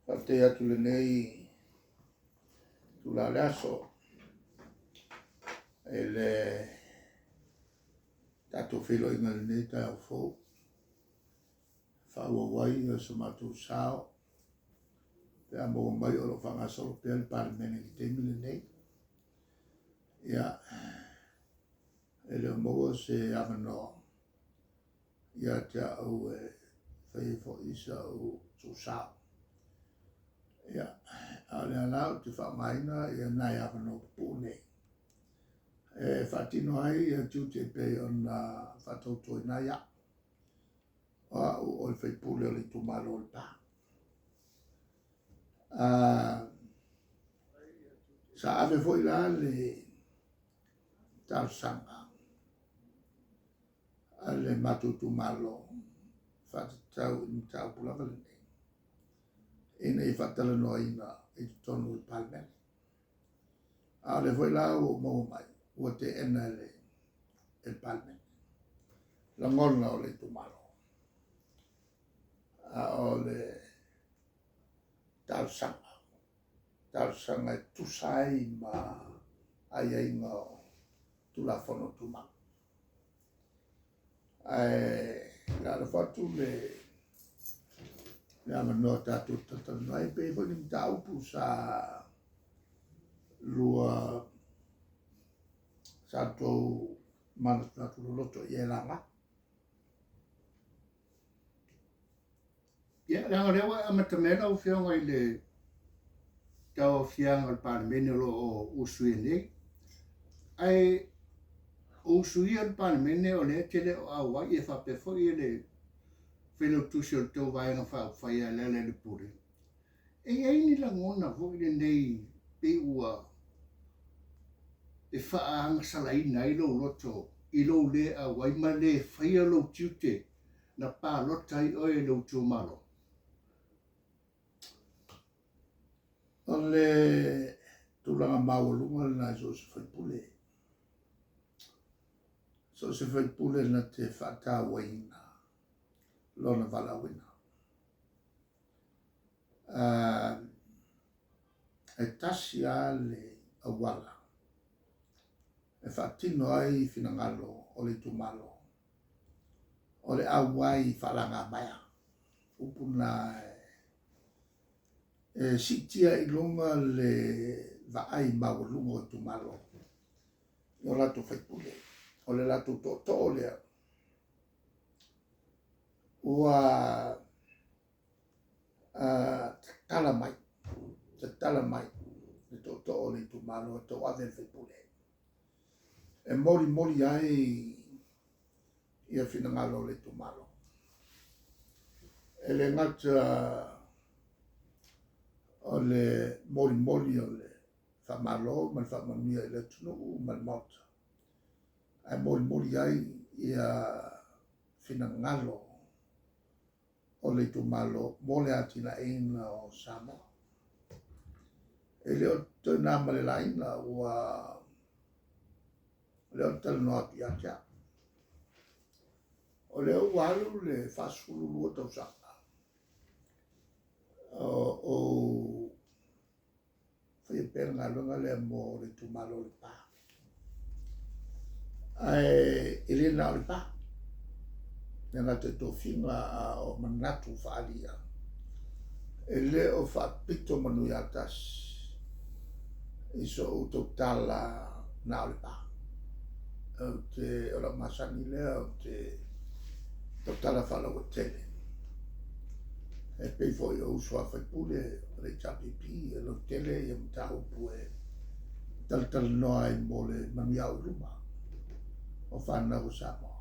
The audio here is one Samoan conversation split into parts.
Faafetai atu i lenei itula o le aso i le tatou feiloaiga i lenei taeao fou e faaauau ai so matou sao pe a maua mai o lo o faagasolo pea le Palemene i le taimi lenei. Ia, e le o maua se avanoa ia te au e fai ai foi sau sao. Ia, a o lea la ou te faaaogaina ia nai avanoa pupuu nei e faatino ai ia tiute e pei ona faatautoina ai au. O au o le sui usufono o le itumalo o Lepa. Sa ave foi la le talosaga a le matou itumalo faatatau i le mataupu lava lenei ina ia faatalanoaina i totonu o le Palemene. A o lea foi la ua ou maua mai ua teena e le Palemene lagona o le itumalo. A o le talosaga, talosaga e tusa ai ma aiaiga o Tulafono Tumau. Ae o le a lafo atu le avanoa tatou te talatalanoa ai, pe i ai foi ni mataupu sa lua sa outou manatunatu loloto i ai e laga. Ia, leaga o lea ua e amatamea lau Afioga i le tauaofiaga o le Palemene o lo o usuia nei. Ae o usuia o le Palemene o lea e te le o auai e faapea foi le Failautusi o le tou Vaega Faaupufai ia Lealailepule. E i ai ni lagona foi lenei pei ua e faagasalaina ai lou loto i lou le auai ma le faia lou tiute na palota ai oe e lou itumalo? O le tulaga maualuga lena i so o se sui usufono. So o se sui usufono na te faatauaina lona valaauina. E tasi lava le auala e faatino ai finagalo o le itumalo, o le auai faalagamaea. Upu na e siitia i luga le vaai maualuga o itumalo i o latou sui usufono. O le latou tootoo lea ua tatala mai, tatala mai le tootoo o le itumalo e tauave le sui usufono e molimoli ai ia finagalo o le itumalo. E le gata o le molimoli o le faamalo ma le faamanuia i le atunuu ma le Maota, ae molimoli ai ia finagalo o le itumalo mo le atinaeina o Samoa. E le o toe na ma le laina ua o lea ou te talanoa atu ia te au. O lea ua alu le 42 tausaga o ou faia pea le galuega lea mo le itumalo o Lepa. Ae e le na o Lepa. E le gata i tofiga a o manatu faaalia. E le o faapito manu ia tasi i so'u tautala na o Lepa. Ou te, o lau masani lea, ou te tautala faalauaitele. E pei foi o uso a sui usufono o le HRPP, e lautele ia mataupu e talatalanoa ai mo le manuia au i luma o fanau a Samoa.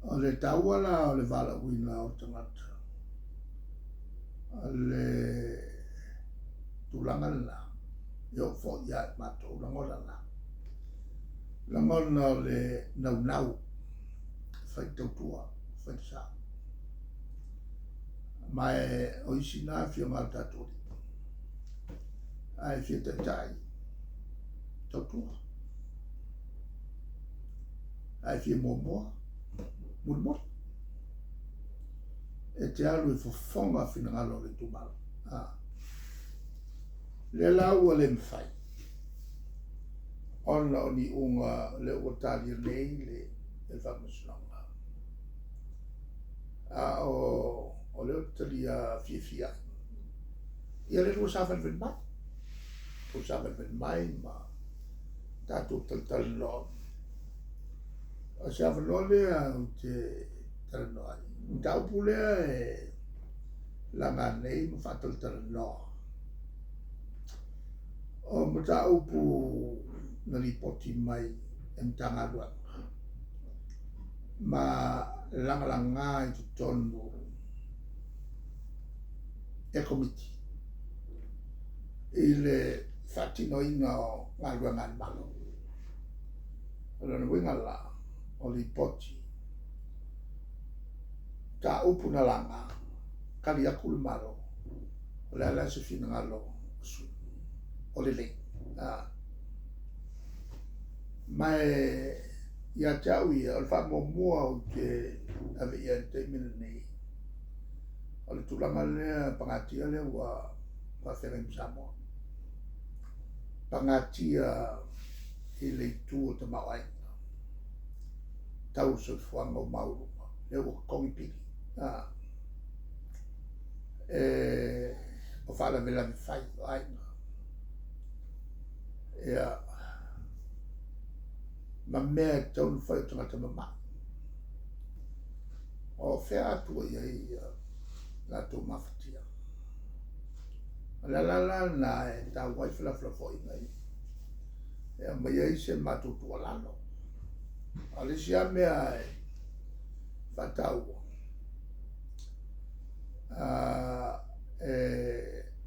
O le taua la o le valaauina o tagata, o le tulaga lena, e oo foi ia i matou lagona na. Lagona o le naunau, fai tautua, fai le sao. Ma e o isi na afioga a le tatou Alii. A e fia taitai, tautua. A e fia muamua, mulimuli. E te alu e fofoga finagalo o le itumalo. A. Lea la ua le mafai ona o ni iuga lea ua talia nei le le Faamasinoga. A o o lea ou te talia fiafia ai. Ia lea ua savalivali mai. Ua savalivali mai ma tatou talatalanoa. O se avanoa lea ou te talanoa ai. Mataupu lea e laga nei ma faatalatalanoa. O mataupu na lipoti mai e Matagaluega ma lagalaga i totonu e Komiti i le faatinoina o galuega a le Malo. O lona uiga la, o lipoti, mataupu na laga, tali atu le Malo, o le a la se finagalo o sui usufono, o lelei. Ma ia te au ia, o le faamuamua ou te ave i ai i le taimi lenei, o le tulaga lea pagatia lea ua faafeagai ma Samoa. Pagatia i le itu o tamaoaiga, tau o le soifuaga ua maualuga, lea ua totogi pili. O faalavelave fai o aiga. Ia, ma mea e tatau ona fai o tagata mamalu. O fea atua i ai latou mafatia. O le ala la lena e taua ai felafolafoaiga ia, e aumai ai se matou tuualalo. A o le isi lava mea e faataua, e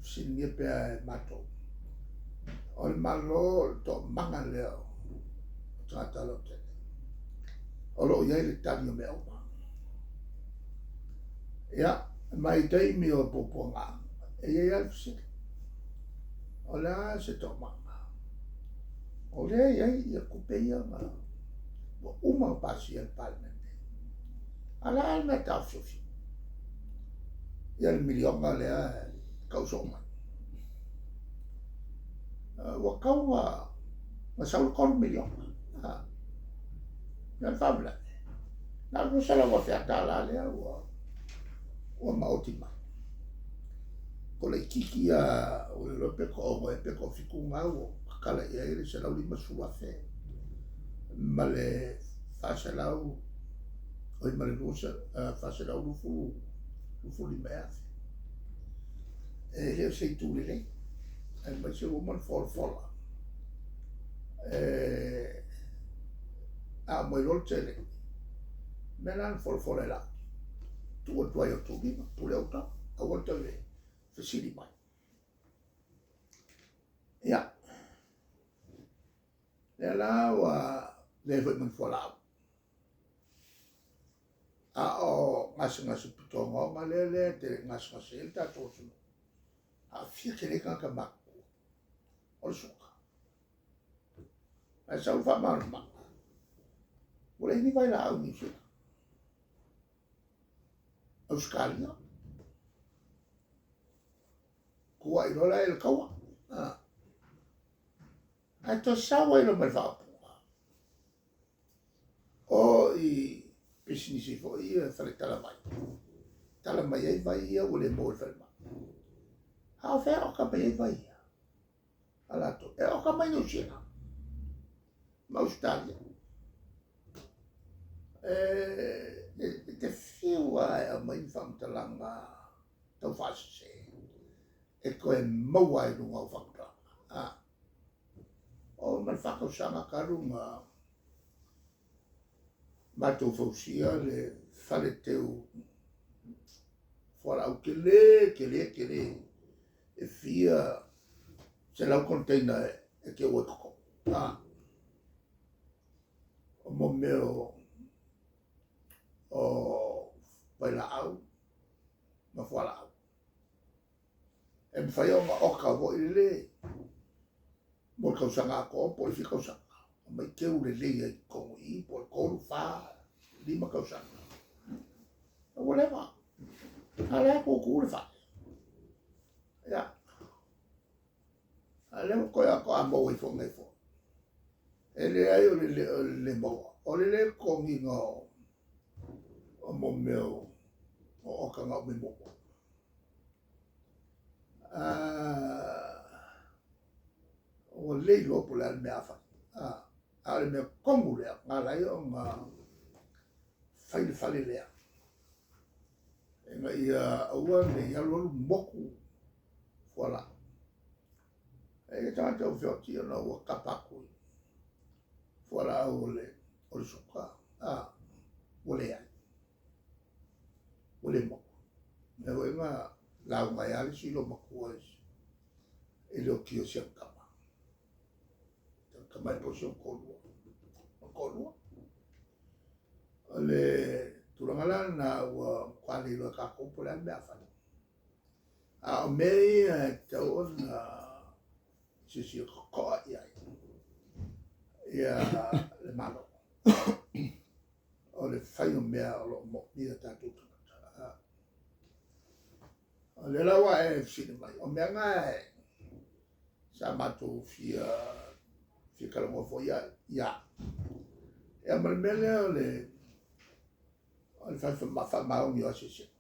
fesiligia pea e matou, o le Malo o le toomaga lea o tagata lautele, o lo o i ai le tali o mea uma. Ia, ma i taimi o puapuaga, e i ai lava le fesili, o le a se toomaga? O lea e i ai ia tupe ia na ua uma ona pasia e le Palemene. A o le a le mea e taofiofi? Ia le miliona lea e tau soo mai. Ua tatau ona sau le $3 miliona. Ia le faalavelave, na o le $200,000 lea ua maoti mai. Ko laitiiti ia, ua le iloa pe toaono ea pe toafitu na ua tatala i ai le $150,000 ma le 400, oi ma le 425 ea afe. E le o se itu lelei, aemaise ua uma ona folafola. E a aumai loa le tele, mea la na folafola e Laauli, tuu atu ai i outou lima, pule outou, aua le toe fesili mai. Ia, lea la ua leai foi ma ni fualaau. A o gasegase pito ogaoga lea lea e te gasegase ai le tatou atunuu, aafia tele ai tagata matutua, o le suka. Ae sau le faamalamalamaga, ua leai ni vailaau i Niu Sila, Ausetalia, tuuai loa la i le taua. Ae toe sau ai loa ma le faaupuga, o i pisinisi foi ia fale talavai, tala mai ai vai ia ua le maua i le falemai. A o fea e oka mai ai vai ia a latou? E oka mai Niu Sila ma Ausetalia. E te fiu lava e aumai ni faamatalaga tau faasese e toe maua ai i luga o faamatalaga. O ma le 4 tausaga talu na matou fausia le fale teu fualaau tele tele tele e fia selau container e teu ai totonu. O mo mea o vailaau ma fualaau. E mafai ona oka foi lele mo le tausaga atoa po o le fia tausaga. Aumai teu lelei ai i totonu i i po o le 3, 4, 5 tausaga. Ua leva. A o la e kūkū le fale. Ia. A lea ua toe faatoa maua ifo nei foi. E leai o le le, o le le maua, o le le totogiina o mo mea o oka na aumai muamua. Ua le iloa po o le a le mea a fai. A o le mea tonu lea na ala ai ona fai le fale lea, ina ia aua ne i alu alu motu fualaau. E i ai tagata ua feoti ona ua tapa atu i fualaau o le suka, ua leai, ua le maua. Lea foi na lauga ai lava le isi loomatua i le oti o si ana tama. Tama e po o si ona toalua. O toalua. O le tulaga la lena ua matua le iloa e tatou po o le a le mea a fai. A o mea ia e tatau ona silasila totoa i ai ia le Malo. O le fai o mea o lo o moomia e tatou tagata. O lea la ua e fesili mai, o mea na sa matou fia fia talanoa foi ia. Ia ma le mea lea o le faamaoni o asiasiga.